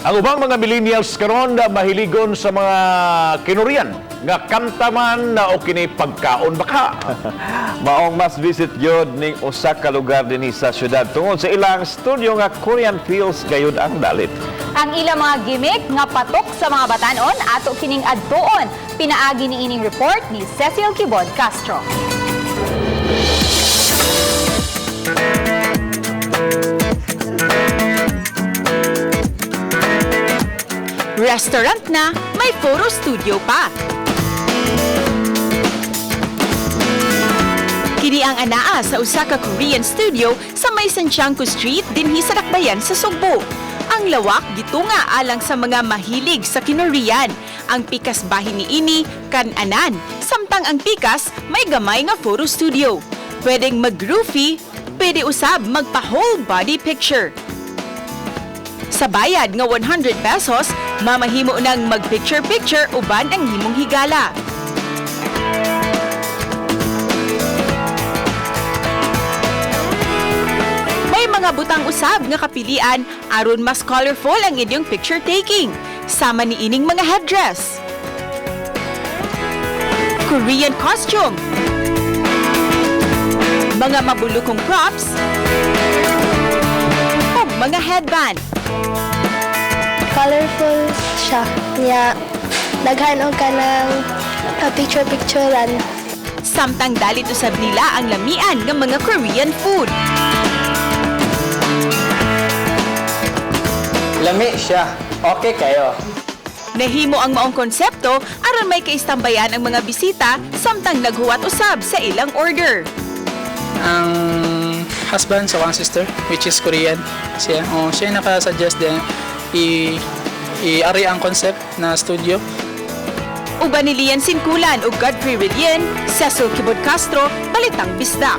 Ang ubang mga millennials karon na mahiligon sa mga kinurian nga kamtaman na o kini pagkaon baka. Maong mas visit gyud ning usa ka lugar dinhi sa syudad tungod sa ilang studio nga Korean feels gayud ang dalit. Ang ilang mga gimmick nga patok sa mga batanon ato kining adtuon. Pinaagi ni ining report ni Cecil Kibod Castro. Restaurant na, may photo studio pa. Kini ang anaa sa usa ka Korean studio sa may Santiago Street dinhi sa Dakbayan sa Sugbo. Ang lawak gitunga alang sa mga mahilig sa kinorian. Ang pikas bahin niini kananan, samtang ang pikas may gamay nga photo studio. Pwedeng mag-roofie, pwede usab magpa whole body picture. Sa bayad nga 100 pesos, mamahimo nang mag-picture-picture uban ang himong higala. May mga butang usab nga kapilian aron mas colorful ang inyong picture taking. Sama ni ining mga headdress, Korean costume, mga mabulukong props, ug mga headband. Colorful siya. Niya, daghan og kanang picture-picturean. Samtang dalit usab nila ang lamian ng mga Korean food. Lami siya. Okay kayo. Nahimo ang maong konsepto aron may kaistambayan ang mga bisita samtang naghuwat usab sa ilang order. Ang husband sa akong sister, which is Korean siya. Oh, siya yung nakasuggest din i-ari ang concept na studio. Uban ni Lian Sinkulan ug Godfrey Rilien, Cecil Kibod Castro, Balitang Bisdak.